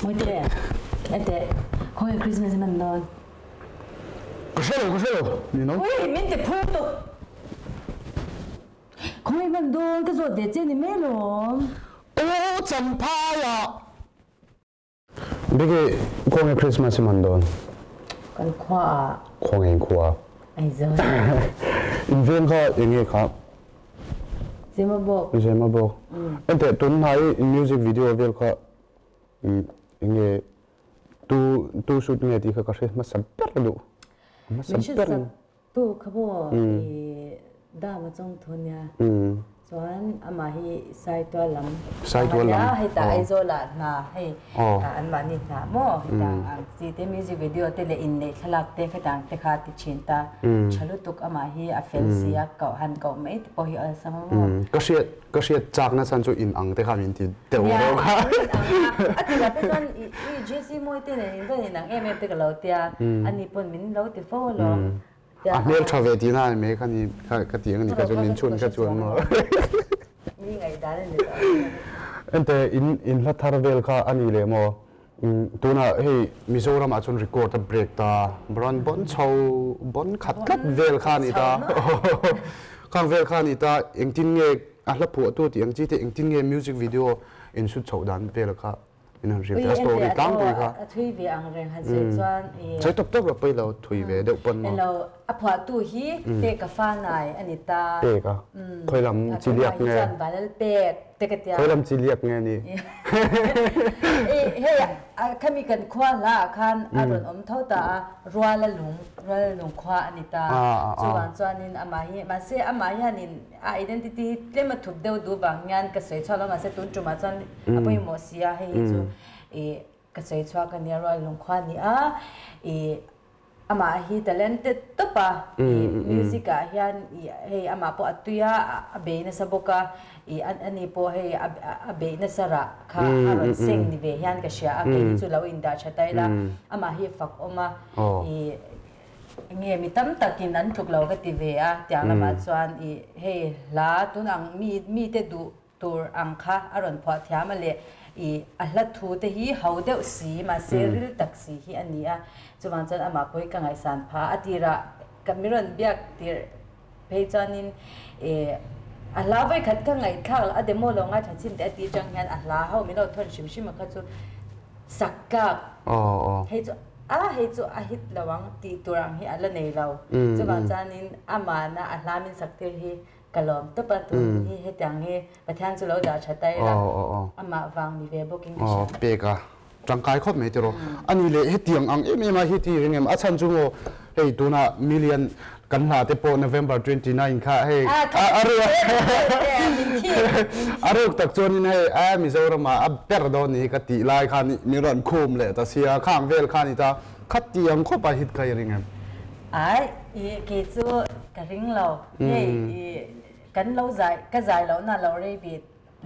Mawite, ete, khawnge Christmas i hman dawn? Ka hre lo, ka hre lo, ni no. Ui, min ti phur tuk. Khawnge i hman dawn? Ka zawt ve che ni mai alawm. Aw, Champhai ah. Biki, khawnge Christmas i hman dawn? Kan khua ah. Khawnge in khua? Aizawl. In veng kha enge kha? Zemabawk. Zemabawk. Enteh, tunhnai in music video vel kha enge tu tu shoot nge tih kha ka hre hmasa ber duh. Hmasa ber. Tu kha maw i dam a chawng thu nia. Chuan amah hi Saitual lam Saitual lam ania heta Aizawl ah hna hei anmahni hna maw heta ang chi te music video te leh inneih thlalak te khetang te kha ti thin ta tha lutuk amah hi a fel si a koh han koh mai te pawh hi awlsam a maw. Ka hriat ka hriat chak na chhan chu in ang te kha min ti deuh reuh kha. Nia in ang a a tirah te chuan i JC Mawi te nen in va in ang em em te ka lo tia ani pawn min lo ti fo alawm. A hmel tha ve tihna a ni mai kha ni ka ti ang a ni ka chu min chhun kha chuan maw. Mi ngaihdan a ni tawh ang. Ente in in hla thar vel kha a ni leh maw? Tunah hei Mizoram ah chuan record a break ta rawn bon chho bon khat tlat vel kha a ni ta khang vel kha a ni ta engtin nge a hla phuahtu tih ang chi te engtin nge music video in shoot chhoh dan vel kha in han hrilh a story tlangpui kha. A thui ve ang reng han sawi chuan i. Sawi tawp tawp lo pawi lo thui ve deuh pawn maw. Elo a phuahtu hi Peka Fanai a ni ta. Peka khawi lam chi liak nge. Chuan Vanlal Pek te ka tia. Khawi lam chi liak nge ni. Hei khami kan khua hla ah khan a rawn awm tho ta a Ruala lung Ruala lung khua a ni ta. Chuvang chuanin amah hi mahse amah hianin A identity hi tlem a thup deuh duh vang hian ka sawi chhuak lo mahse tun tumah chuan a pawimawh si a, hei hi chu ih ka sawi chhuak a nia rual lungkhua a ni a, ih amah hi talented tawp a, ih music ah hian ih hei amah pawh a tui a, a bei nasa bawk a, ih ani pawh hei a beih nasa rah kha a rawn seng ni ve hian ka hria a, kei hi chu lo indah tha ta ila amah hi fak awm a, ih. Nge mi tam takin an tluk lo ka ti ve a, tiang lamah chuan i hei hla tun ang mi mite duh tur ang kha a rawn phuah thiam a leh i a hla thu te hi ho deuh si mahse ril tak si hi a ni a, chuvang chuan amah pawh hi ka ngaihsan pha a tirah ka mi rawn biak tirh phei chuanin i a hla vawikhat ka ngaihthlak lah a demo lo ngaithla chin teh a tih atang hian a hla ho min lo thawn hrim hrim a kha chu sak tlak hei chu a hei chu a hit lo ang tih tur ang hi a la nei lo chuvang chuanin amahna a hla min sak tir hi ka lawm tawp a tun hi hetiang hi Pathian chu lo dah tha ta ila amah vang ni ve bawkin ka hria. Pek a tangkai khawp mai tiraw ani leh hetiang ang em em a hi ti reng em a chhan chu maw hei tunah million kan hla te pawh November 29 kha hei a ruk tak chuanin hei a Mizoram ah a ber dawn ni ka tih lai khan min rawn khum leh ta sia khang vel kha ni ta khatiang khawp a hit kha i ring em? Ai i kei chu ka ring lo hei i kan lo zai ka zai lohna lo rei ve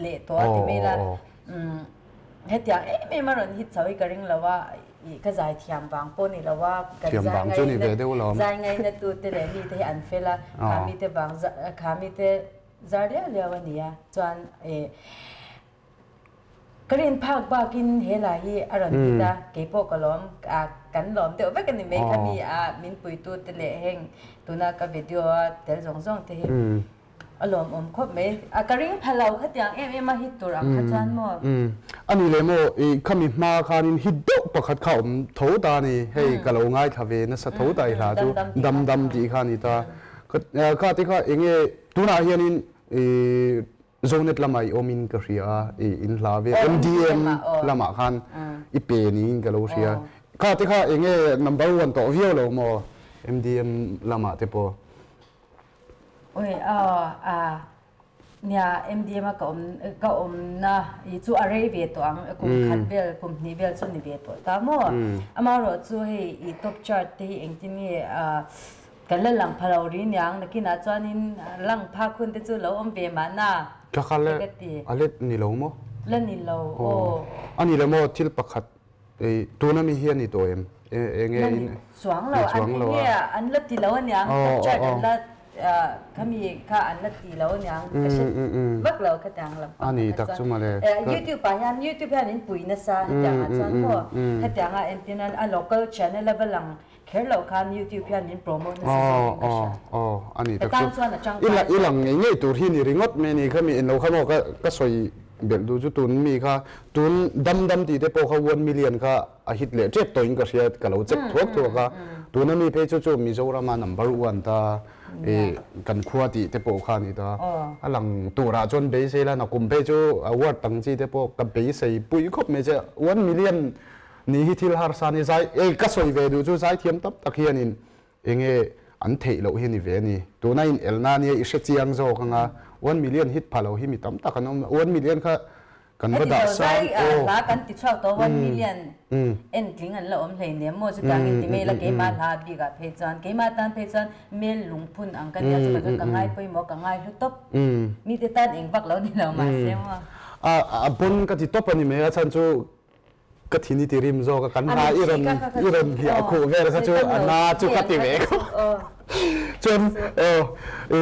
leh tawh a ti mai la hetiang em em a rawn hit chho hi ka ring lo a i ka zai thiam vang pawh ni lo a kan zai ngaina zai ngaina tu te leh mi te hi an fel a kha mi te vang kha mi te zar liau liau a ni a chuan i ka rin phak bakin he lai hi a rawn hit a keipawh ka lawm a kan lawm deuh vek a ni mai kha mi a min puitu te leh heng tuna ka video a tel zawng zawng te hi. A lawmawm khawp mai. A ka ring pha lo khatiang em em a hit tur ang kha chuan maw? Umm. A ni leh maw, i khami hma khanin hit deuh pakhat kha awm tho ta a ni. Hei ka lo ngaithla ve nasa tho ta i hla chu. Dam dam tih kha a ni ta. Kha te kha enge tunah hianin i Zonet lamah i awmin ka hria a, i in hla ve MDM lamah khan i pe niin ka lo hria. Kha te kha enge number one tawh viau lo maw MDM lamah te pawh? Oi aw a nia MDM a ka awm ka awmna hi chu a rei ve tawh ang kum khat vel kum hnih vel chu ni ve tawh ta maw amaherawh chu hei i top chart te hi engtin nge a kan la lang pha lo ri niang nakinah chuanin lang phak hun te chu lo awm ve mahna Ka kha le a let ni lo maw? La ni lo aw. A ni lo maw thil pakhat Tuna mi hi a ni tawh em? Enge in? Chuang lo, an enge an la ti lo aniang, top chart an la. Khami kha an la ti lo aniang ka hre vak lo khatiang lam pang kha chuan youtube ah hian youtube hian min pui nasa hetiang ah chuan maw hetiang ah entir nan a local channel a va lang kher loh khan youtube hian min promote nasa zawk in ka hria ka tan chuan a tangkai I lang ngei ngei tur hi ni ringawt mai a ni khami englo kha maw ka sawi belh duh chu tun mi kha tun dam dam tih te pawh kha one million kha a hit leh tep tawhin ka hria ka lo check thuak thuak a tuna mi phei chu chu Mizorama number one ta i kan khua tih te pawh kha a ni ta a lang turah chuan beisei la nakum phei chu award tang chi te pawh ka beisei pui khawp mai che one million ni hi thil harsa ni zai ei ka sawi ve duh chu zai thiam tam tak hianin enge an theih loh hi a ni ve a ni tuna in elna nia i hre chiang zawk anga one million hit pha lo hi mi tam tak an awm one million kha Kan va dah sang aw. Hla kan ti chhuak tawh one million en tling an la awm hlei nem maw chutiang in ti mai la keimah hla bik ah phei chuan keimah tan phei chuan mel lungphun ang ka nia chutah chuan ka ngai pawimawh ka ngai hlu tawp mite tan eng vak lo ni lo mahse maw. A bon ka ti tawp a ni mai a chhan chu ka thin i ti rim zawk a kan hla i rawn i rawn hliah khuh vel kha chu a na chu ka ti ve khawp chuan aw i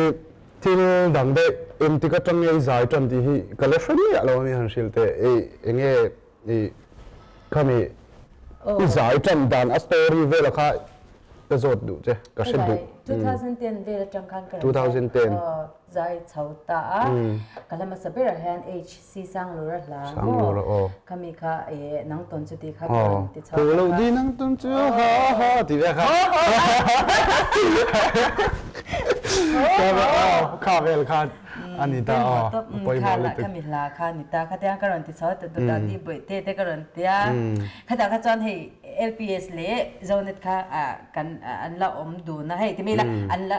thil dang deuh engtik atang nge i zai tan tih hi ka la hre miah lo ami han hrilh teh i enge i khami i zai tan dan a story vela kha ka zawt duh che ka hre duh. 2010 vel atang khan ka rawn zai chho ta a ka la hmasa berah hian HC Sanglura hla maw khami kha e nang tawn chu tih kha ka rawn ti chho ta kha. Di nang tawn chu ha ha ti ve kha. Kha vel khan ani ta aw pawimawh lutuk. Khami hla kha ni ta kha tiang ka rawn ti chho ta ta ti bawih te te ka rawn tia khatah kha chuan hei LPS leh Zonet kha kan an la awm dun a hei ti mai ila an la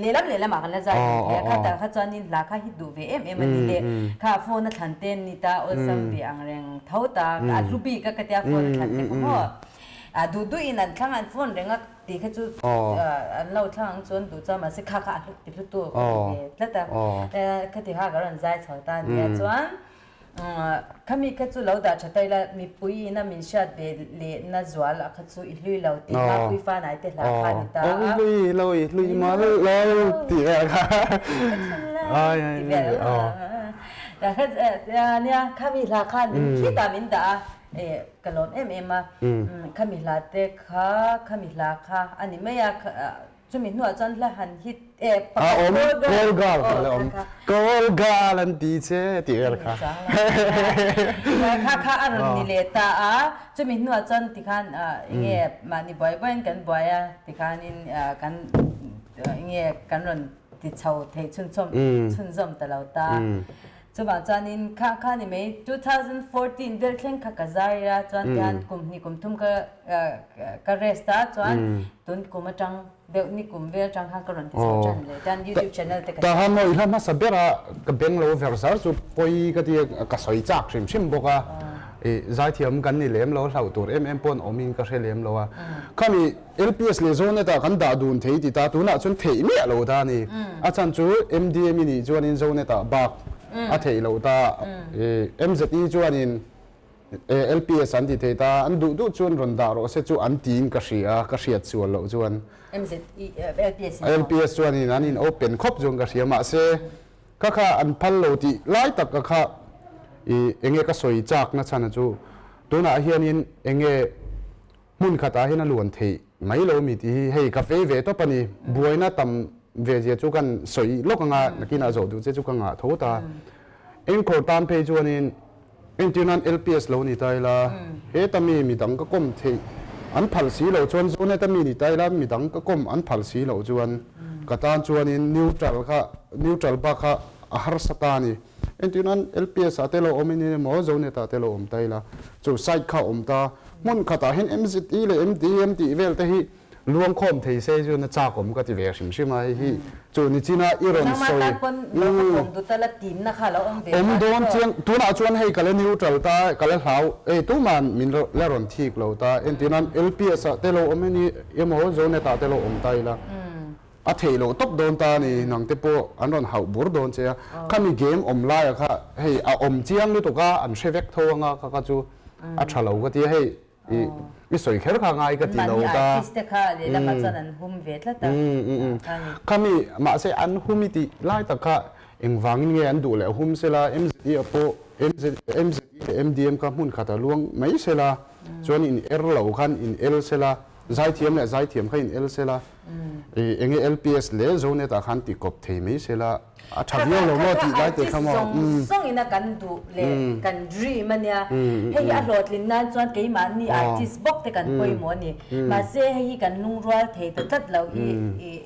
lehlam lehlamah kan la zai dun thei a khatah kha chuanin hla kha hit duh ve em em a ni le kha phone a thlan te an ni ta awlsam ve ang reng tho ta a hlu bik a ka tia phone a thlan te kha maw a duh duh in an thlang an phone reng a tih kha chu an lo thlang ang chuan duh chuan mahse kha kha a hlu ti hlu tu ka ti ve tlat a khati kha ka rawn zai chho ta a nia chuan Khami kha chu lo dah tha ta ila, mipui ina min hriat ve leh na zual a kha chu i hlui lo tih kha Puifa nai te hla kha a ni ta a. I hlui lo, i hlui mal lo tih vel kha. Tih vel a. Nia, khami hla khan min khitah min dah a, ka lawm em em a. Khami hla te kha, khami hla kha a ni mai a. Chumi hnuah chuan hla han hit e pakhat awm Call girl kha la awm Call girl an ti che tih vel kha kha kha a rawn ni leh ta a chumi hnuah chuan tikhan enge mahni buai buaiin kan buai a tikhanin kan enge kan rawn ti chho thei chhunchawm chhunzawm ta lo ta Chuvang chuanin kha kha ni mai 2014 vel thleng kha ka zai a chuan tihian kum hnih kum thum ka ka rest a chuan tun kum atang deuh ni kum vel atang khan ka rawn ti chho tan leh tian youtube channel te ka Ta han maw i hla hmasa bera ka beng lo ver zar chu pawi ka ti a ka sawi chak hrim hrim bawk a i zaithiam kan ni lem lo hlauh tur em em pawh an awm in ka hre lem lo a khami LPS leh Zonet ah kan dah dun thei ti ta, tunah chuan theih miah lo ta a ni. A chhan chu MDM i nih chuanin Zonet ah bak a theih loh ta, MZE chuanin LPS an ti thei ta, an duh duh chuan rawn dah rawh se chu an tiin ka hria, ka hriat sual loh chuan. MZE, LPS in maw? LPS chuanin an in open khawp chuan ka hria, mahse kha kha an phal lo tih lai tak ka kha i enge ka sawi chak na chhan a chu tunah hianin enge Hmun khatah hian a luan theih mai lo mi tih hi hei ka fei ve tawp a ni. Buaina tam ve zia chu kan sawi lawk anga nakinah zawh duh che chu ka ngah tho ta. Enkhawr tan phei chuanin entirnan LPS lo ni ta ila heta mi midang ka kawm theih an phal si loh chuan Zoneta mi ni ta ila midang ka kawm an phal si loh chuan ka tan chuanin neutral kha neutral bak kha a harsa ta a ni. Entirnan LPS ah te lo awm in emaw Zonet ah te lo awm ta ila chu site kha awm ta. Hmun khatah hian MZE leh MDM tih vel te hi luangkhawm thei se chuan a chak awm ka ti ve hrim hrim a, hei hi chu ni china i rawn sawi. Nangmah tan pawn lo ka kawm dut a la timna kha a lo awm ve ta Awm dawn chiang, tunah chuan hei ka la neutral ta, ka la hlau, ei tuman min la rawn thik lo ta, entirnan LPS ah te lo awm eni emaw Zonet ah te lo awm ta ila a theih loh tawp dawn ta a ni, nang te pawh an rawn hauh bur dawn che a, khami game awm laia kha hei a awm chiang lutuk a, an hre vek tho anga kha kha chu a tha lo ka ti a, hei i I sawi kher kha ngai ka ti lo Mahni ta. artist te kha lehlamah chuan an hum ve tlat a. Khami mahse an hum i tih lai tak kha engvangin nge an duh leh hum sela MZE ah pawh MZ MZE leh MDM kha hmun khat a luang mai sela chuan in er lo khan in el sela zaithiam leh zaithiam kha in el sela i enge LPS leh Zonet ah khan ti kawp thei mai sela A tha viau lo maw tih lai te kha maw. Artist zawng zawng ina kan duh leh kan dream a nia. Hei hi a hlawhtlin nan chuan keimahni artist bawk te kan pawimawh a ni. Mahse hei hi kan lungrual thei ta tlat lo hi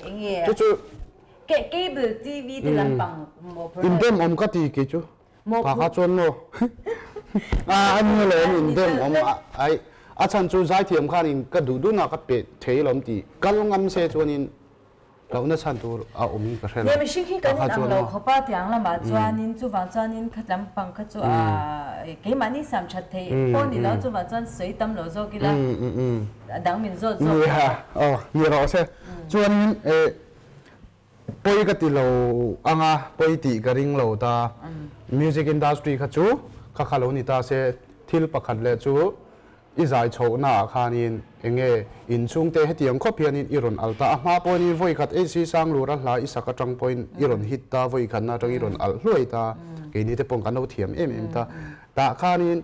eng nge cable TV te lampang mawhphurh. Indem awm ka ti kei chu. Pa kha chuan maw a ni alawm indem awm ai a chhan chu zaithiam khanin ka duh duhna ka pe thei alawm tih kal ngam se chuanin Lohna chhan tur a awm in ka hre lo. Nia mihring hi kan in ang lo khawp a tiang lamah chuanin chuvang chuanin kha lampang kha chu a keimahni siam that thei pawh ni lo chuvang chuan sawi tam lo zawk ila a dang min zawt zawk lo. Nia aw ni rawh se chuanin pawi ka ti lo anga pawi tih ka ring lo ta music industry kha chu kha kha lo ni ta se thil pakhat leh chu I zai chhohna ah khanin enge inchhungte hetiang khawp hianin i rawn al ta. A hma pawhin vawi khat AC Sanglura hla i sak atang pawhin i rawn hit ta, vawi khatna atang i rawn alh hluai ta. Keini te pawh kan lo thiam em em ta. Tah khanin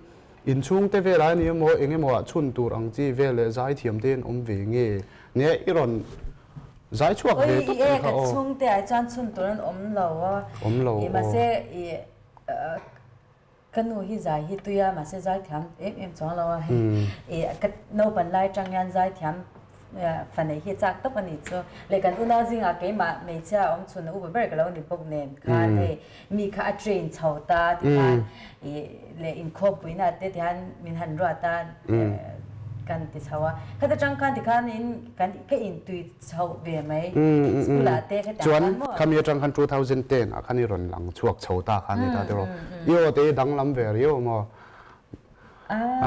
inchhungte velah a ni emaw eng emaw ah chhun tur ang chi vel leh zai thiam te an awm ve nge nge i rawn zai chhuak ve tawp ang kha aw. Ka chhungte ah chuan chhun tur an awm lo a. Awm lo aw. Mahse i Ka nu hi zai hi tui a, mahse zai thiam em em chuang lo a, hei i ka naupan lai atang hian zai thiam fa neih hi chak tawp a ni chu. Leh kan unau zingah keimah hmeichhia awm chhun a upa ber ka lo ni bawk nen khan hei mi kha a train chho ta tikhan i leh inkhawmpuina te tihian min han ruat a kan ti chho a. Khata tang khan tikhanin kan ka intui chhoh ve mai school ah te khatiang khan maw. Chuan khami atang khan 2010 ah khan i rawn lang chhuak chho ta kha ni ta tiraw. I aw te i danglam ve riau maw?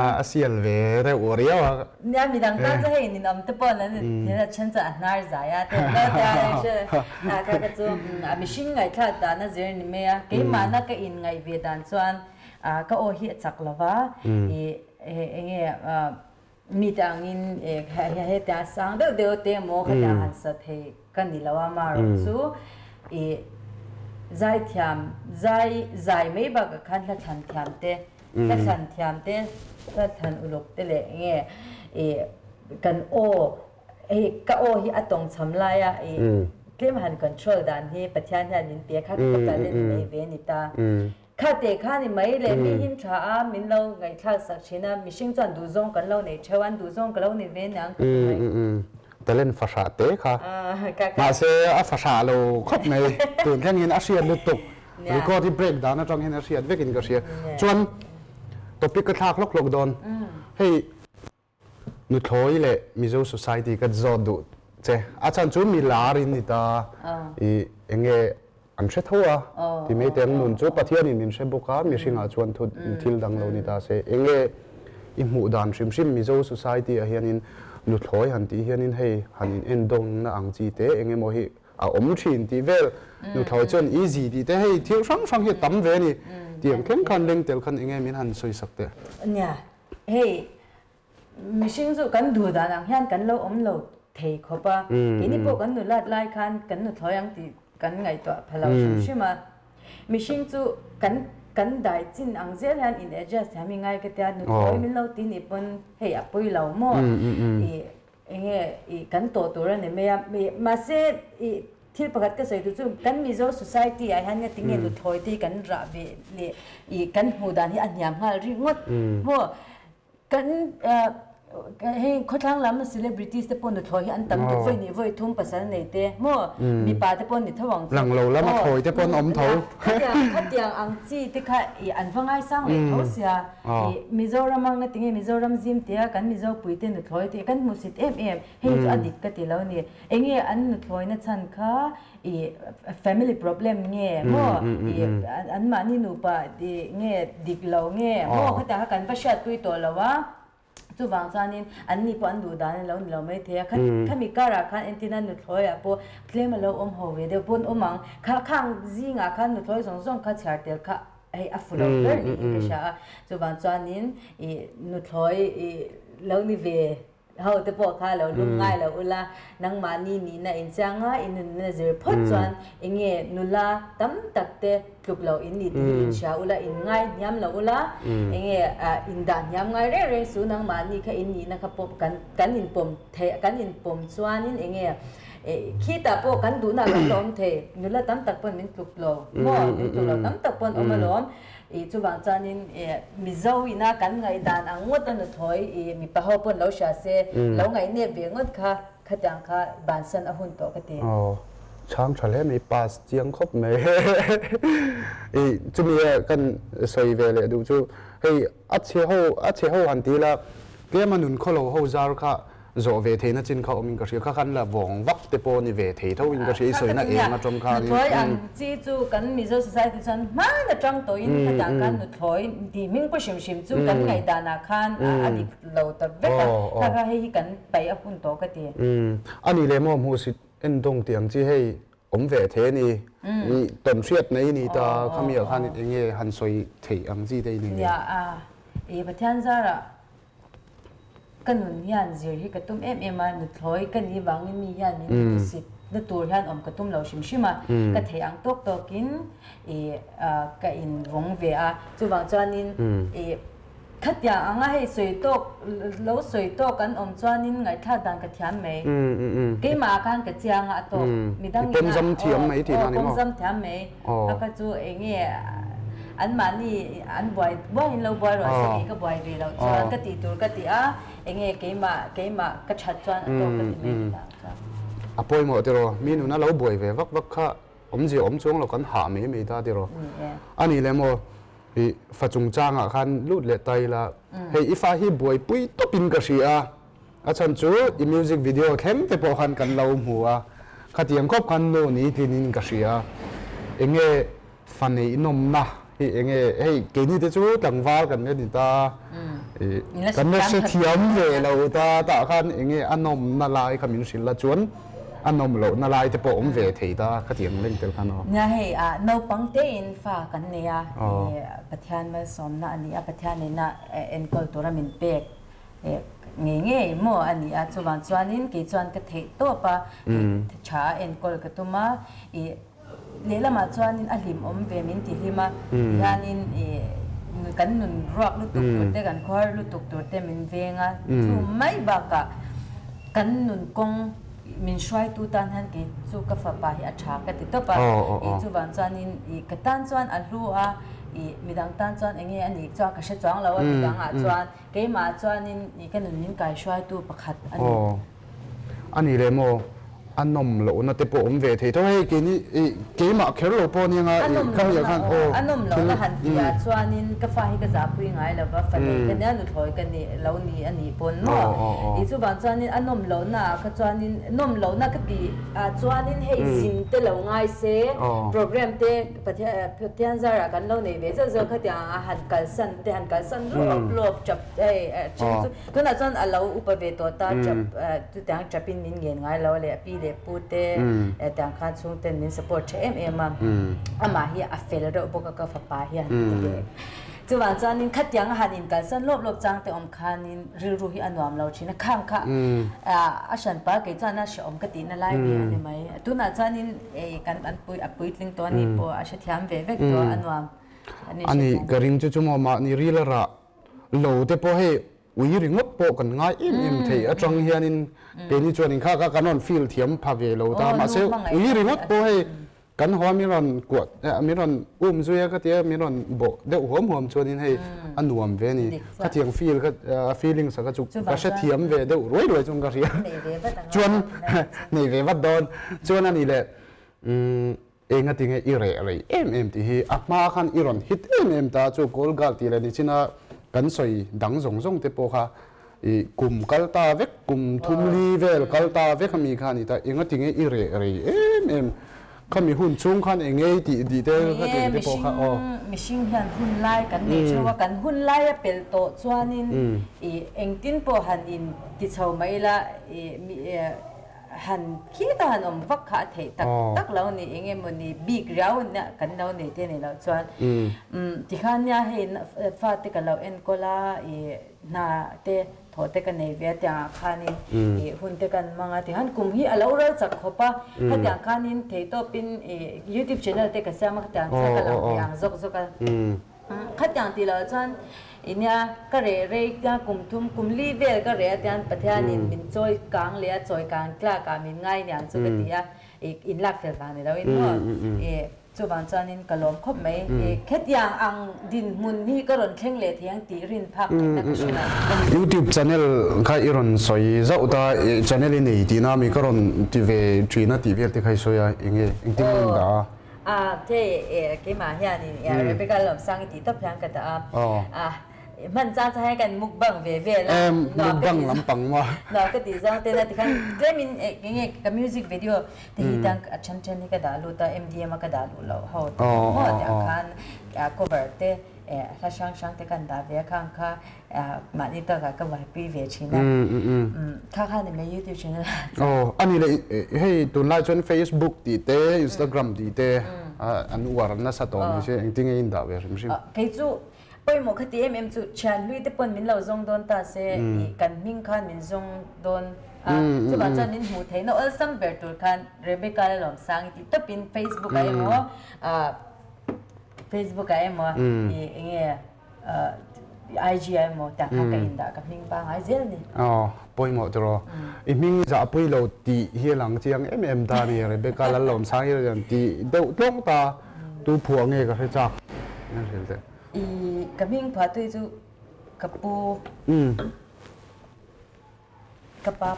A sial ve reuh riau a. Nia midang tan chu hei ninawm te pawh an ni a then chuan a hnar zai a te lo te a kha kha chu a mihring ngaihthlak dan a zir ni mai a keimahna ka in ngaih ve dan chuan ka aw hi a chak lova i enge Mite angin hetia sang deuh deuh te emaw khatia han sa thei ka ni lo a, marawh chu i zaithiam zai zai mai bakah khan hla thlan thiam te, hla thlan thiam te, hla thlan uluk te leh nge i kan aw hei ka aw hi a tawngchham laia i tlem han control dan hi Pathian hian min pe a, kha ka talent nei ve a ni ta. Kha teh kha ni mai leh mi hin tha a, min lo ngaihthlak sak thin a, mihring chuan duhzawng kan lo nei theuh a, an duhzawng ka lo ni ve niang ka ti mai. Talent fahrah te kha. Mahse a fahrah lo khawp mai, tun thleng hian a hriat lutuk, record hi break dan atang hian a hriat vekin ka hria. Chuan topic ka thlak hlawk hlawk dawn, hei Nuthlawi leh Mizo Society ka zawt duh che. A chhan chu mi lar in ni ta. I enge an hre tho a. Ti mai teh ang nun chu Pathian in min hre bawk a, mihring ah chuan thu thil dang lo ni ta se. Enge i hmuh dan hrim hrim Mizo Society ah hian in nuthlawi han tih hian in hei han in endawng na ang chi te enge maw hi a awm thin tih vel nuthlawi chuan easy tih te hei thil hrang hrang hi a tam ve a ni. Tiang thleng khan leng tel khan enge min han sawi sak teh. Nia, hei Mihring chu kan duh dan ang hian kan lo awm lo thei khawp a, keini pawh kan nulat lai khan kan nuthlawi ang tih kan ngaihtuah pha lo hrim hrim a. Mihring chu kan kan dai chin ang zel hian in adjust thiam i ngai ka tia, nuthlawi min lo ti nih pawn hei a pawi lo maw i enge i kan tawh tur a ni mai a, mahse i thil pakhat ka sawi tur chu kan Mizo society ah hian ngatinge nuthlawi te hi kan rah ve leh i kan hmuh dan hi a hniam nghal ringawt maw. Kan hei khawthlang lam celebrities te pawh nuthlawi hi an tam tuk vawi hnih vawi thum pasal nei te maw mipa te pawh ni tho ang chu. Lang lo lama thawi te pawh an awm tho. Khatiang khatiang ang chi te kha i an va ngaisang leh tho sia i Mizoram anga tinge Mizoram zim tia kan Mizo pui te nuthlawi te kan hmuhsit em em hei chu a dik ka ti lo ni enge an nuthlawi na chhan kha I family problem nge maw i an mahni nupa i nge dik lo nge maw khatiang kha kan va hriatpui tawh lo a, chuvang chuanin an ni pawh an duh dan a lo ni lo maithei a, khami karah khan entina nuthlawi ah pawh tlem a lo awm ho ve deuh pawn awm ang, kha khang zingah khan nuthlawi zawng zawng kha chhiar tel kha hei a fu lo ber niin ka hria a, chuvang chuanin i nuthlawi i. lo ni ve ho te pawh kha lo lum ngai lo ula, nangmahni nihna inchiang a, i nunna zir phawt chuan enge nula tam tak te tluk lo in ni tih hi inhria ula, in ngai hniam lo ula, enge indah hniam ngai reng reng su, nangmahni kha in nihna kha pawm kan kan inpawm thei kan inpawm chuanin enge khitah pawh kan duhna ah kan la awm thei, nula tam tak pawn min tluk lo maw, min tluk lo tam tak pawn awm alawm. I chuvang chuanin Mizo ina kan ngaihdan ang ngawt a nuthawi i mipa ho pawn lo hria se, lo ngaihnep ve ngawt kha khatiang kha bansan a hun tawh ka ti. Aw, chhang tha hle mai, pass chiang khawp mai. I chumi e kan sawi ve leh duh chu hei a chhe ho a chhe ho han ti ila tlema nun khawlo ho zar kha Zawh ve theihna chin kha awmin ka hria, kha khan la vawng vak te pawh ni ve thei tho in ka hria, i sawina eng atang khan in. Nuthlawi ang chi chu kan Mizo society chuan hman atang tawhin khatiang khan nuthlawi tih hming pu hrim hrim chu kan ngaihdanah khan a dik lo ta vek a, kha kha hei hi kan paih a hun tawh ka ti. A nih leh maw hmuhsit endawng tih ang chi hei awm ve thei a ni, i tawn hriat mai ni ta, khami ah khan eng nge han sawi theih ang chi te i ni nge? Nia a, i Pathian zarah Ka nun hian zir hi ka tum em em a, nuthlawi ka nih vangin mi hian min hmusit na tur hian awm ka tum lo hrim hrim a, ka theih ang tawk tawkin ih ka invawng ve a, chuvang chuanin ih khatiang anga hei sawi tawk lo sawi tawk an awm chuanin ngaihthlak dan ka thiam mai, keimah ah khan ka chiang a a tawk, midang ina aw pawmzam thiam mai. A ka chu eng nge anmahni an buai buaiin lo buai rawh se kei ka buai ve loh chuan ka tih tur ka ti a, eng nge keimah keimah ka that chuan a tawk ka ti mai ti tak chuan. A pawimawh tiraw, mi nuna lo buai ve vak vak kha awmzia awm chuang lo kan hah mai mai ta tiraw. A nih leh maw i fa chungchangah khan lut leh ta ila, hei i fa hi buaipui tawpin ka hria a, A chhan chu i music video thleng te pawh khan kan lo hmu a, khatiang khawp khan nu ni tlinin ka hria. Enge fa neih nawmna hi enge hei keini te chu tlangval kan la ni ta, kan la hrethiam ve lo ta tah khan enge a nawmna lai kha min hrilh la chuan a nawm lohna lai te pawh awm ve thei ta khatiang leng tel khan aw. Nia hei naupang tein fa kan nei a, Pathian malsawmna a ni a, Pathian nena enkawl tura min pek Ngei ngei maw a ni a, chuvang chuanin kei chuan ka theih tawp a, tha a enkawl ka tum a, ih lehlamah chuanin a hlim awm ve min ti hlim a, tihianin ih kan nun ruak lutuk tur te, kan khuar lutuk tur te min veng a, chu mai bakah kan nun kawng min hruaitu tan hian kei chu ka fapa hi a tha ka ti tawp a, ih chuvang chuanin ih ka tan chuan a hlu a, ih midang tan chuan eng nge a nih chuan ka hre chuang lo a, midangah chuan. Keimah chuanin i ka nun min kaihruaitu pakhat a ni. Aw, a ni leh maw? A nawm lohna te pawh awm ve thei tho. Hei keini i keimah kher lo pawh nia nga i ka hriat khan aw. A nawm lohna han tihah chuanin ka fa hi ka zahpui ngai lo va, fa nei ka nia, nuthlawi ka nih lo ni a nih pawn maw? I chuvang chuanin a nawm lohna ah kha chuanin nawm lohna ka tih ah chuanin hei zin te lo ngai se, program te Pathian zarah kan lo nei ve zeuh zeuh khatiang a han kalsan te han kalsan lawp lawp chap hei then chu tunah chuan a lo upa ve tawh ta chap chutiang chapin min ngen ngai lo leh a pi leh pu te tiang khan chhung ten min support tha em em a amah hi a fel reuh bawk a ka fapa hian ti ve Chuvang chuanin khatiang a han inkalsan lawp lawp chang te awm khanin rilru hi a nuam lo thin a, khang kha a hranpa kei chuan a hrehawm ka tihna lai ve a ni mai. Tunah chuanin kan an pui a puitling tawh a nih pawh a hrethiam ve vek tawh a nuam a ni. A ni ka ring chu chu maw mahni ril a rah lo te pawh hei ui ringawt pawh kan ngai em em thei atang hianin keini chuanin kha kha kan rawn feel thiam pha ve lo ta mahse ui ringawt pawh hei Kan haw min rawn kuah min rawn um zui a ka tia min rawn bawh deuh huam huam chuanin hei a nuam ve a ni. Khatiang feel kha feelings a kha chu ka hrethiam ve deuh ruai ruai chuan ka hria. Chuan nei ve vat dawn. Chuan a nih leh enga tinge i reh rei em em tih hi a hma khan i rawn hit em em ta chu goal girl tih leh nichina kan sawi dang zawng zawng te pawh kha I kum kal ta vek, kum thum li vel kal ta vek ami kha a ni ta, enga tinge i reh rei em em, khami hun chhung khan eng nge i tih tih te ka tih te pawh kha aw. Mihring hian hun lai kan nei theuh a, kan hun lai a pel tawh chuanin i engtin pawh han in ti chho mai ila i han khita han awm vak kha a theih tak tak lo ni, eng emaw ni bik riau kan lo nei te ni loh chuan tikhan nia hei fate ka lo enkawl a i. Hna te Thaw te ka nei ve a tiangah khanin ih hun te kan hmang a tikhan kum hi a lo ral chak khawp a, khatiang khanin theitawpin ih youtube channel te ka siam a khatiang chuan ka lang ve ang zawk zawk a. Khatiang tih loh chuan ih nia ka reh rei tia kum thum kum li vel ka reh a tian Pathianin min chawi kang leh a chawi kang tlak ah min ngai niang chu ka ti a ih inlak fel vang ni loin maw ih Chuvang chuanin ka lawm khawp mai. Khetiang ang dinhmun hi ka rawn thleng leh thei ang tih rin phak ngaihna ka hre lo. YouTube channel kha i rawn sawi zauh ta, channel i nei tihna mi ka rawn ti ve thin a tih vel te kha i sawi a, enge engtin nge in dah a? A, hei keimah hianin Rebecca Lawmsang i tih tawp hian ka dah a. Hman chang chang hian kan mukbang ve vel a, nuam ka tih nuam ka tih zawng ten a tikhan tlemin eng nge ka music video te hi tiang a then then hi ka dah lut a MDM a ka dah luh loh ho te maw tiang khan cover te hla hrang hrang te kan dah ve a khang kha mahni takah ka buaipui ve thin a kha kha ni mai youtube channel ah chuan. Aw ani leh hei tunlai chuan Facebook tih te Instagram tih te an uar nasa tawh mai se engtin nge in dah ve hrim hrim. Kei chu Pawimawh kha ti em em chu thianhlui te pawn min lo zawng dawn ta se ih kan hming khan min zawng dawn a, chuvang chuan min hmuh theihna awlsam ber tur khan Rebecca Lalawmsang i tih tawpin Facebook ah emaw ah Facebook ah emaw ih eng nge ah IG ah emaw tiang khan ka indah ka hming pangai zel a ni. Aw pawimawh tiraw i hming zahpui lo tih hi a lang chiang em em ta a ni Rebecca Lalawmsang hi rawn tih deuh tlawng ta tu phuah nge ka hre chak an hrilh teh. I ka hming phah tui chu ka pu ka pa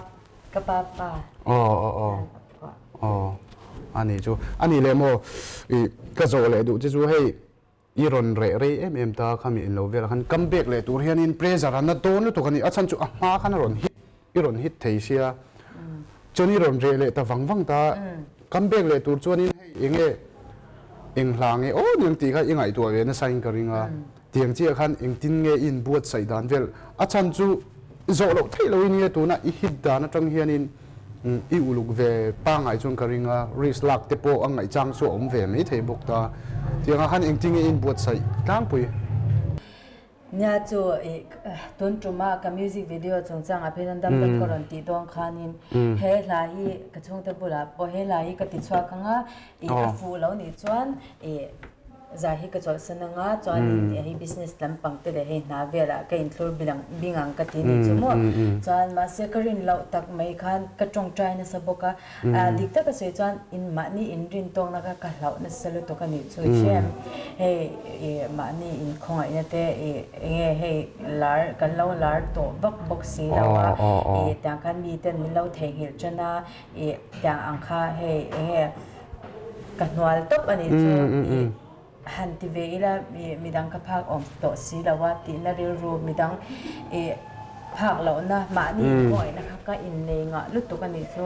ka pa pa aw aw aw aw ani chu ani leh maw i ka zawh leh duh che chu hei i rawn reh rei em em ta khami in lo vel khan come back leh tur hianin pressure a na dawn lutuk ani a chhan chu a hma khan a rawn hit i rawn hit thei sia chuan i rawn reh leh ta vang vang ta come back leh tur chuanin hei eng nge eng hla nge aw niang tih kha i ngaihtuah ve nasa in ka ring a tiang chiah khan engtin nge i inbuatsaih dan vel a chhan chu zawh loh theih loh in nge tuna i hit dan atang hianin i uluk ve pangngai chuan ka ring a risk lak te pawh a ngaihchang chu a awm ve mai thei bawk ta tiangah khan engtin nge i inbuatsaih tlangpui. Nia chu i tun tuma ka music video chungchang ah phei chuan dam dam ka rawn tih dawn khanin he hla hi ka chhungte bulah pawh he hla hi ka ti chhuak anga i a fuh lo nih chuan i zai hi ka chawlhsan anga chuanin hei business lampang te leh hei hna velah ka inthlur bilang bing ang ka ti nih chu maw chuan mahse ka rin loh tak mai khan ka tawngtai nasa bawk a Dik taka sawi chuan in mahni inrin tawkna kha ka hlauh nasa lutuk a nih chu i hre em? Hei i mahni inkhawngaihna te i enge hei lar kan lo lar tawh vak bawk si lo a, i tiang khan miten min lo theihnghilh tan a, i tiang ang kha hei enge ka hnual tawp a nih chu i han ti ve ila i midang ka phak awm tawh si lo a tihna rilru midang i phak lohna mahni inkhawngaihtna kha ka innei ngah lutuk a nih chu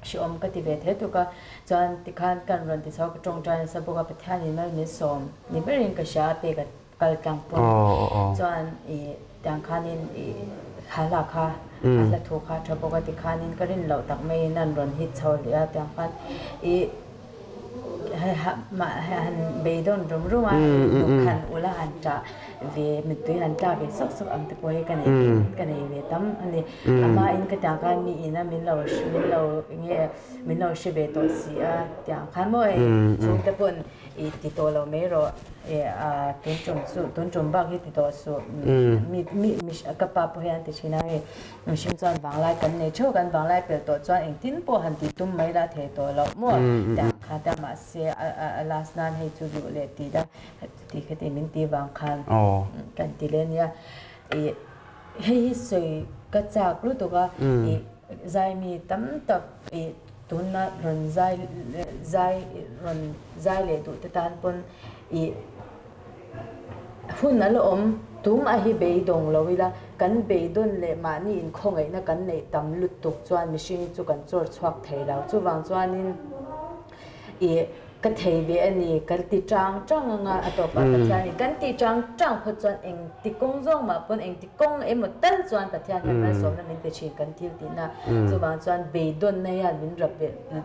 hrehawm ka ti ve thei tuk a chuan tikhan kan rawn ti chho a ka tawngtai nasa bawk a Pathianin mal min sawm ni berin ka hria a pek a kal tlang pawn chuan i tiang khanin i thla kha a hla thu kha tha bawk a tikhanin ka rin loh tak maiin an rawn hit chho leh a tiang khan i han beidawn rum rum a dawhkan ula han tah ve mittui han tlak ve sawk sawk ang te pawh hi ka nei ka nei ve tam a ni amahin ka tiang khan mi ina min lo min lo enge min lo hre ve tawh si a tiang khan maw hei chhungte pawn i ti tawh lo mai rawh a tun tum chu tun tum bak hi ti tawh suh mi mi ka pa pawh hian a ti thin a hei Mihring chuan vanglai kan nei theuh, kan vanglai pel tawh chuan engtin pawh han tih tum mai la thei tawh loh maw? Tiang kha te mahse a last nan hei chu duh leh tih la ti kha ti min ti vang khan kan ti leh nia. Ih hei hi sawi ka chak lutuk a, ih zaimi tam tak ih tunna rawn zai zai rawn zai leh duh te tan pawn ih Hun a la awm, tum a hi beidawng lo ila, kan beidawn leh mahni inkhawngaihna kan neih tam lutuk chuan mihring chu kan chawr chhuak thei lo. Chuvang chuanin ih ka thei ve a ni, ka ti chang chang anga a tawpah Pathianin kan tih chang chang phawt chuan engti kawng zawng mah pawn engti kawng emaw tal chuan Pathian hian malsawmna min pe thin kan thil tihna. Chuvang chuan beidawnna hian min rap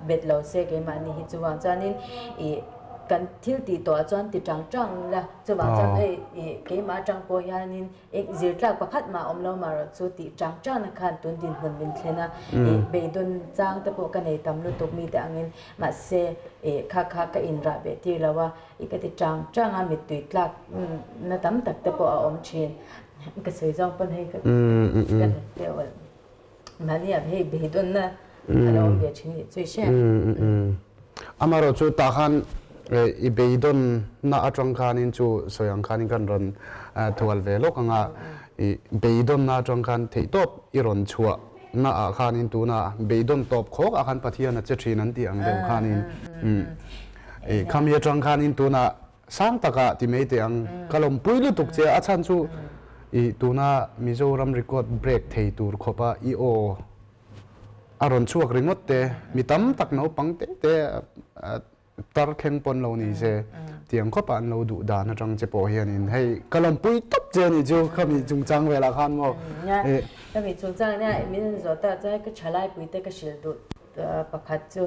bet lo se keimahni hi. Chuvang chuanin ih. Kan thil tih tawh ah chuan ti tang tang la, chuvang chuan hei ih keimah atang pawh hianin eng zir tlak pakhat mah awm lo marawh chu tih tang tang na khan tun dinhmun min thlen a, ih beidawn chang te pawh ka nei tam lutuk mite angin mahse ih kha kha ka inrah beh tir lo a, ih ka ti tang tang a mittui tlak na tam tak te pawh a awm thin. Ka sawi zawng pawn hei ka ka hnuk deuh a, mahni ah hei beidawnna a lo awm ve thin nih chu i hria. Amaherawh chu tah khan i beidawnna atang khanin chu sawi ang khanin kan rawn thual ve lawk ang a, i beidawnna atang khan theihtawp i rawn chhuah na ah khanin tuna beidawn tawp khawk ah khan Pathian a che thin an tih ang deuh khanin i khami atang khanin tuna Sang takah ti mai teh ang. Ka lawmpui lutuk che a, a chhan chu i tuna Mizoram record break thei tur khawpa i aw a rawn chhuak ringawt te, mi tam tak naupang te te tar thleng pawn lo ni se tiang khawpa an lo duh dan atang che pawh hianin hei ka lawmpui tawp che a nih chu khami chungchang velah khan maw. Khami chungchang nia min han zawh tak chuan ka thalaipui te ka hrilh duh. Pakhat chu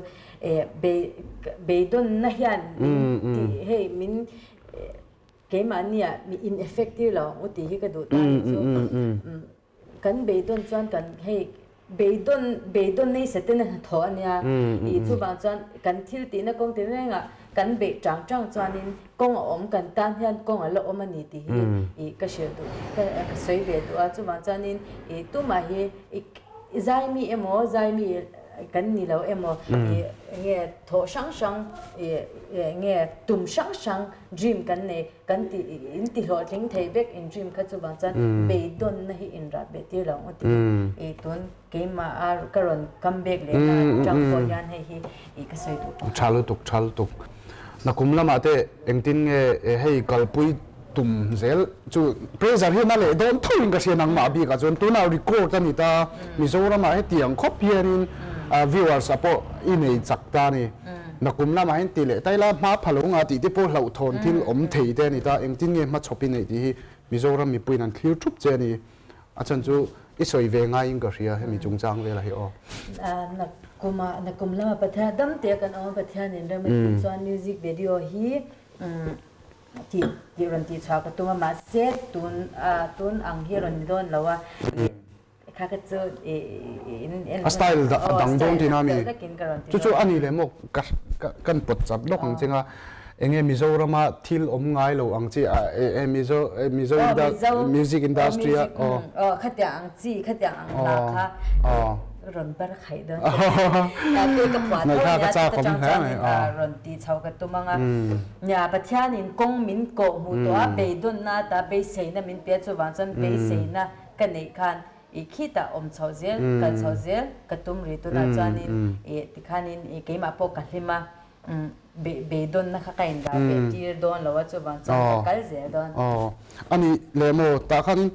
beidawnna hian min tih hei min keimahnia mi in effect tir lo ang u tih hi ka duh ta ni chu. Kan beidawn chuan kan hei beidawn beidawn nei saten a hnathawh a nia tih chuvang chuan kan thil tihna kawng ti rengah kan beih tang tang chuanin kawng a awm kan tan hian kawng a la awm a ni tih hi ih ka hrilh duh ka sawi ve duh a chuvang chuanin ih tumah hi I zaimi emaw zaimi kan ni lo emaw i nge thawh hrang hrang i nge tum hrang hrang dream kan nei kan ti in ti hlawhtling thei vek in dream kha chuvang chuan beidawnna hi in rah beh tir lo ang u ti i tun keimah a ka rawn come back leh na atang pawh hian hei hi i ka sawi duh pakhat. Tha lutuk tha lutuk. Nakum lamah te engtin nge hei kalpui tum zel chu pressure hian a leh dawn tho in ka hria nangmah bikah chuan tunah record a ni ta Mizoramah hetiang khawp hianin viewers ah pawh i nei chak ta a ni nakum lamah hian ti leh ta ila hma pha lo nga tih te pawh hlauhthawn thil awm thei te a ni ta engtin nge hmachhawp i neih tih hi Mizoram mipuiin an thlir thup che a ni a chhan chu i sawi ve ngaiin ka hria hemi chungchang velah hi aw. Nakum ah nakum lamah Pathian dam te kan awm a Pathianin rem a tih chuan music video hi Tih tih rawn tih chhuah ka tum a, mahse tun a tun ang hi a rawn ni dawn lo a, ih kha kha chu ih in en A style a dang dawn tihna a mi? Chu chu a ni leh maw ka ka kan pawt chat lawk ang chinga enge Mizorama thil awm ngai lo ang chi a e Mizo Mizo music industry a aw. Aw khatiang ang chi khatiang ang hla kha rawn bar khaih dawn ta te ka phuah tho nia chuta tang chuanin rawn ti chho ka tum ang a. Nia, Pathianin kawng min kawh hmuh tawh a, beidawnna ata beiseina min pe a, chuvang chuan beiseina ka neih khan i khitah awm chhoh zel, kal chhoh zel ka tum rih tunah chuanin i tikhanin i keimah pawh ka hlim a, beidawnna kha ka indah ve tir dawn lo a, chuvang chuan ka kal zel dawn. Aw, a nih leh maw, tah khanin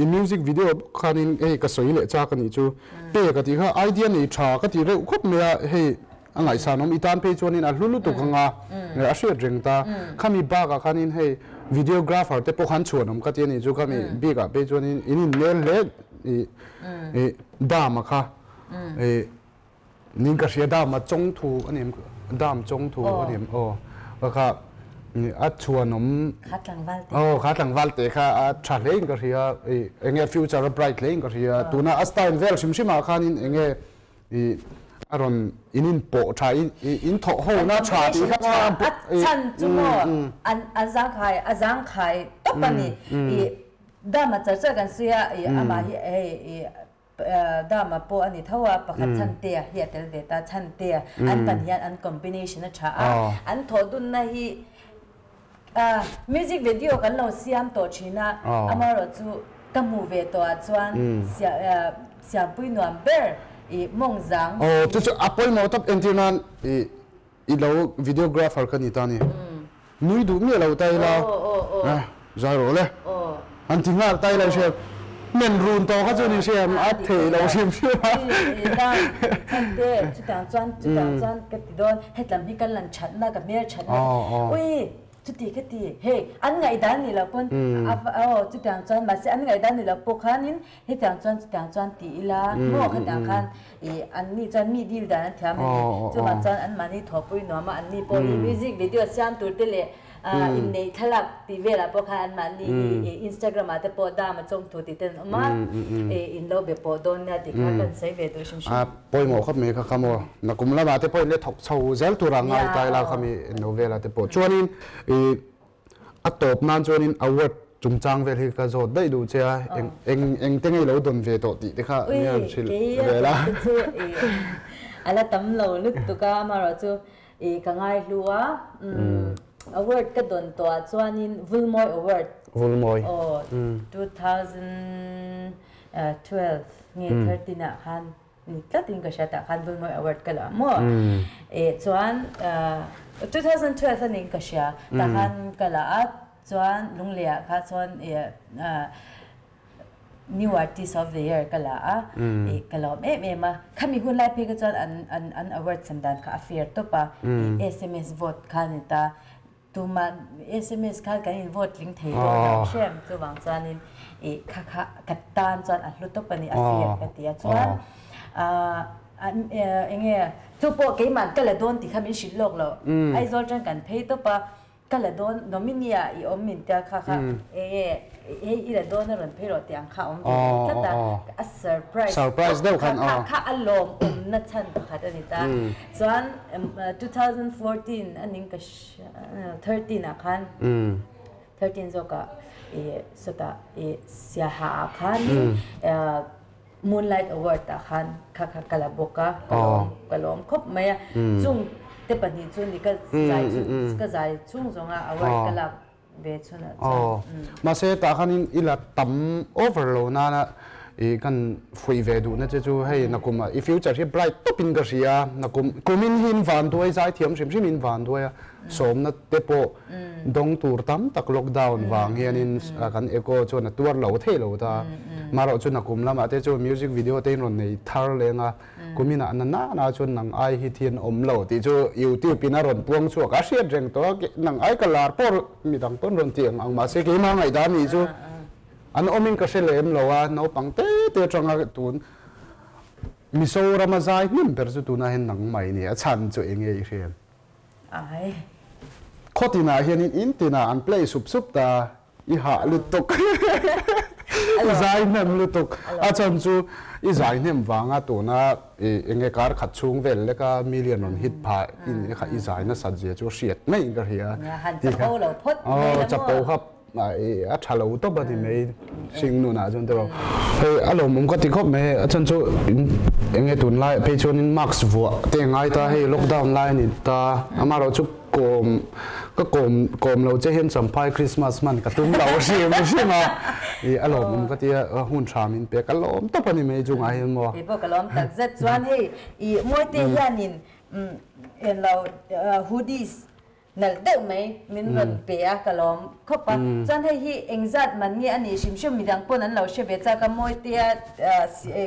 i music video bawk khanin hei ka sawi leh chak a nih chu pe ka tih kha idea nei tha ka ti reuh khawp mai a hei a ngaihsan awm i tan phei chuanin a hlu lutuk ang a a hriat reng ta khami bakah khanin hei videographer te pawh khan chhuan awm ka ti a nih chu khami bikah phei chuanin in inmel hle i i dam a kha i Ning ka hria dam a chawng thu a ni dam chawng thu a ni aw ka kha a chhuanawm kha tlangval te aw kha tlangval te kha a tha hle in ka hria i enge future a bright hle in ka hria tuna a style vel hrim hrim ah khanin enge i a rawn in in pawh tha in in thawh ho na tha tih kha a chhan chu maw an a zangkhai a zangkhai tawp a ni i dam a char char kan sawi a i amah hi hei i Dama pawh a ni tho a, pakhat Chhantea hi a tel ve ta, Chhantea an pan hian an combination a tha a, an thawh dunna hi music video kan lo siam tawh thin a, amaherawhchu ka hmuh ve tawh ah chuan siampui nuam ber i mawng zang. Aw chu chu a pawimawh tawp entir nan i i lo videographer ka ni ta ni, nui duh miah lo ta ila zai rawh le han ti nghal ta ila i hriat men run tawh kha chuan i hriat a theih lo hrim hrim a. Chutiang chuan chutiang chuan ka ti dawn hetlam hi ka lan thatna ka hmel thatna ui. Chuti ka ti, hei an ngaihdan ni loh pawn aw chutiang chuan mahse an ngaihdan ni loh pawh khanin hetiang chuan chutiang chuan ti ila maw khatiang khan ih an ni chuan mi dil dan an thiam a ni. Chuvang chuan anmahni thawhpui nuam a, anni pawh hi music video siam tur te leh inneih thlalak tih velah pawh khan anmahni hi Instagram ah te pawh dam a chawng thu tih te an awm a, in lo be pawh dawn nia tih kha kan sawi ve duh hrim hrim. Pawimawh khawp mai kha kha maw? Nakum lamah te pawhin le thawk chho zel tura ngai ta ila khami novel ah te pawh chuanin ih a tawp nan chuanin award chungchang vel hi ka zawt daih duh che a, eng eng eng te ngei lo dawn ve tawh tih te kha nia an hrilh vel a. Ui kei chu ih a la tam lo lutuk a, amaherawhchu ih ka ngai hlu a, award ka dawn tawh ah chuanin Vulmawi award. Vulmawi. Aw 2012 nge 13 ah khan ni tlatin ka hria tah khan Vulmawi Award ka la maw eh chuan 2012 a ning ka hria tah khan ka la a chuan Lungleiah kha chuan eh New Artist of the Year ka la a eh ka lawm em em a khami hun lai phei kha chuan an an an award sem dan kha a fair tawp a eh sms vote kha a ni ta. Tumah sms khan kan in vote tling thei dawn lo hrem chuvang chuanin ih kha kha ka tan chuan a hlu tawp a ni a fir ka ti a chuan ah eng nge chu pawh keimah ka la dawn tih kha min hrilh lawk lo Aizawl tan kan phei tawp a ka la dawn nominee ah i awm min tia kha kha eng nge hei i la dawn a rawn phei rawh tih ang kha a awm ve tlat a a surprise kha kha a lawmawmna chhan pakhat a ni ta chuan 2014 a ning ka 13 ah khan 13 zawkah ih sawtah ih Siaha ah khanin Moonlight Award ah khan kha kha ka la bawk a ka lawm ka lawm khawp mai a chung te pahnih chu ni ka zai chu ka zai chhung zawnga award ka lak ve chhunah chuan. Mahse tah khanin i la tam over lo nana i kan fuih ve duhna che chu hei nakum ah i future hi bright tawpin ka hria nakum kumin hi in van duai zai thiam hrim hrim in van duai a sawmna te pawh dawng tur tam tak lockdown vang hianin kan eco chuan a tuar lo thei lo ta marawh chu nakum lamah te chu music video te in rawn nei thar leng a Kumin ah na na chuan nang ai hi thi an awm lo tih chu YouTube in a rawn puang chhuak a hriat reng tawh a, nang ai ka lar pawh midang pawn rawn ti ang ang mahse keimah ngaihdan nih chu an awmin ka hre lem lo a, naupang te te atanga tun Mizoram a zai hnem ber chu tunah hian nang mai ni a chhan chu eng nge i hriat? Ai. Khawtinah hianin in tinah an play sup sup ta. I hah lutuk. I zai hnem lutuk. A chhan chu i zai hnem vanga tuna enge kar khat chhung vel leka million rawn hit phah in kha i zai nasat zia chu hriat mai in ka hria. Han chapo lo phawt mai la maw. Chapo kha a tha lo tawp a ni mai hring nunah chuan tiraw. Hei a lawmawm ka ti khawp mai a chhan chu enge tunlai phei chuanin mask vuah te ngai ta hei lockdown lai a ni ta amaherawhchu chu Kawm ka kawm kawm lo che hian Champhai Christmas hman ka tum lo hrim hrim a, i a lawmawm ka tia hun tha min pek a lawm tawp a ni mai chungah hian maw. Kei pawh ka lawm tak zet chuan hei i Mawite hianin englo hoodies nalh deuh mai min rawn pe a ka lawm khawp a, chuan hei hi engzat man nge a nih hrim hrim midang pawn an lo hre ve chak a Mawitea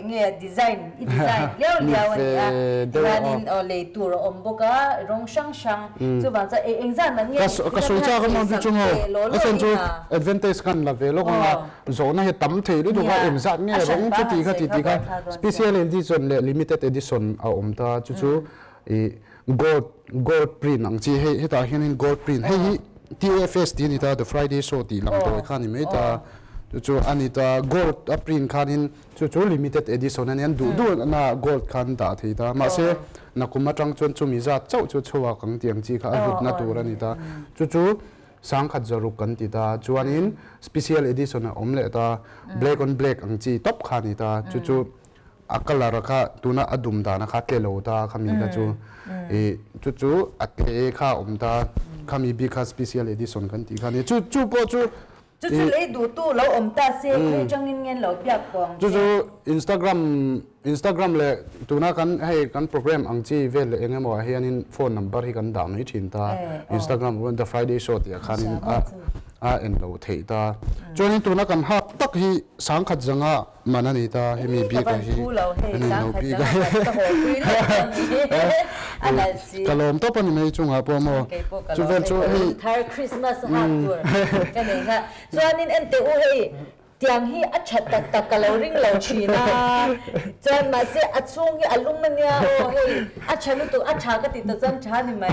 nge design i design liau liau a ni a hianin aw lei tur a awm bawk a rawng hrang hrang chuvang chuan eng engzat man nge ka sawi chak a maw chu maw a chhan chu advantage khan la ve lawk anga zawhna hi tam thei lutuk a engzat nge rawng chu tih kha tih tih kha special edition leh limited edition a awm ta chu chu i gold gold print ang chi hei hetah hianin gold print hei hi TFS tih a ni ta the Friday show tih lang tawi kha a ni mai ta chu chu a ni ta gold a print khanin chu chu limited edition a nia an duh duh na gold kha an dah thei ta mahse nakum atang chuan chumi zat chauh chu chhuak ang tih ang chi kha a hlutna tur a ni ta chu chu sangkhat zaruk kan ti ta chuanin special edition a awm leh ta black on black ang chi tawp kha a ni ta chu chu A colour kha tuna a dum dana kha tle lo ta khami kha chu i chu chu a tle kha a awm ta khami bik kha special edition kan tih kha nia chu chu pawh chu Chu chu lei duhtu lo awm ta se khawi tangin ngen lo biak pawh ang che. Chu chu Instagram Instagram leh tuna kan hei kan program ang chi vel leh eng emaw ah hianin phone number hi kan dah mai thin ta Instagram The Friday Show tih ah khanin a. A en loh theih ta. Chuanin tuna kan hak tak hi sangkhat zanga man a ni ta, hemi bik ah hi a ni lo bik a ka lawm tawp a ni mai chungah pawh maw chu vel chu hei Chuanin en teh u hei Tiang hi a tha tak tak ka lo ring lo thin a, chuan mahse a chhung hi a lum a nia aw hei a tha lutuk a tha ka tih tawh chuan tha ni mai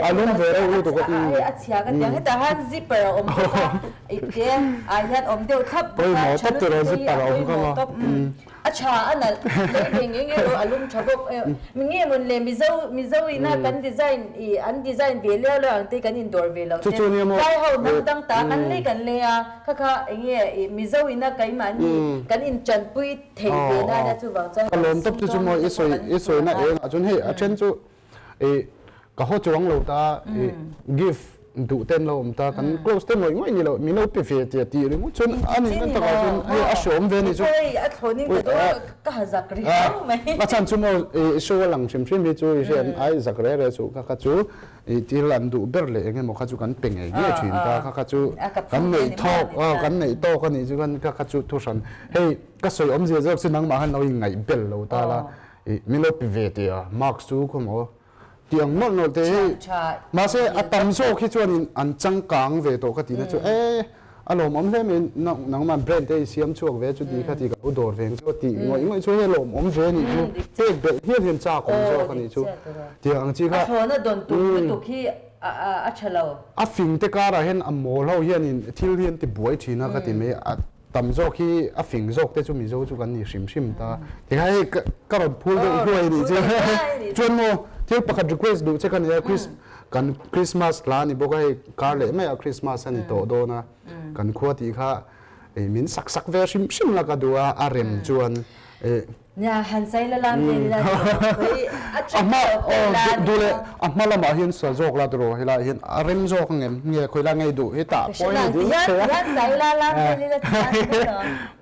a lum ve reuh lutuk a hei a chhia ka tiang hetah hian zipper a awm bawk a ipte ah hian awm deuh thlap bawk a tha lutuk te hi a pawimawh tawp a tha a nalh lei ve ngei ngei erawh a lum tha bawk mi nge mawn le mizo mizo ina kan design ih an design ve leu leu ang te kan indawr ve loh te vai ho hnam dang ta kan lei kan lei a. Kha kha enge i Mizo ina keimahni kan inchanpui thei ve na ania chuvang chuan Ka lawm tawp chu chu maw i sawi i sawi na eng ah chuan hei a then chu i ka haw chuang lo ta i gift duh ten lo awm ta kan close te ngawih ngawih ni lo min lo pe ve tia tih ringawt chuan a nih na takah chuan hei a hreawm ve ni chu a thlawnin ka dawn a ka ha zak riau mai a chhan chu maw i show a lang hrim hrim hi chu i hriat ai zak re re chu kha kha chu I thil an duh ber leh eng emaw kha chu kan pe ngei ngei thin ta, kha kha chu kan neih thawk, kan neih tawk a nih chu khan kha kha chu thuhran. Hei ka sawi awmzia zawk chu nangmah khan lo ingaih bel lo ta la, i min lo pe ve tih a, marks chu khaw maw tih ang nawlh nawlh te hei mahse a tam zawk hi chuanin an changkang ve tawh ka tihna chu e a lawmawm hle mai nangmah brand te i siam chhuak ve chu tih kha tih ka lo dawr ve ang chu a tih ngawih ngawih chu hei lawmawm ve a nih chu pek belh hial hian chak awm zawk a nih chu tih ang chi kha A thlawna dawn tum lutuk hi a tha lo. A fing te karah hian a mawl ho hianin thil hi an ti buai thin a ka ti mai a tam zawk hi a fing zawk te chu Mizo chu kan ni hrim hrim ta tikha hei ka rawn phul deuh hluai a nih chu chuan maw thil pakhat request duh che ka nia Chris Kan Christmas hla a ni bawk a, hei kar leh maiah Christmas a ni tawh dawn a, kan khua tih kha min sak sak ve hrim hrim la ka duh a, a rem chuan eh. Nia, han sai la lam ve nila tiraw, a trick tawp te la ni duh leh a hma lamah hian sa zawk la tiraw, helaiah hian a rem zawk ang em, nge khawi la ngei duh hi tah pawi ni dil che a. Tihian sai la lam ve nila ti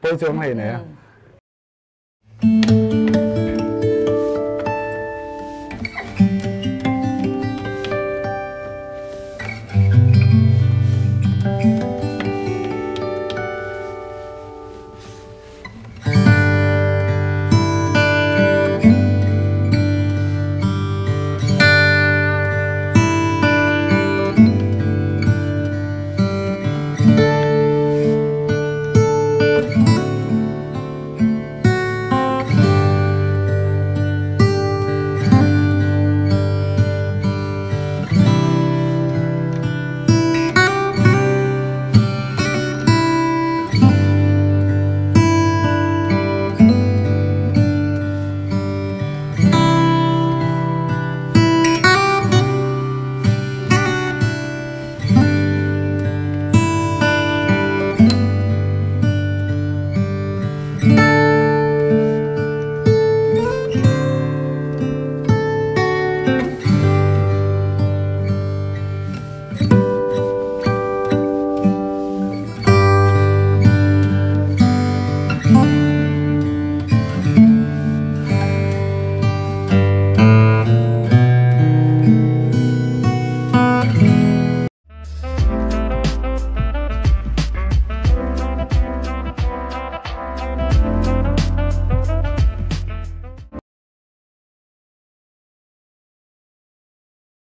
pawi chuang hei nei a.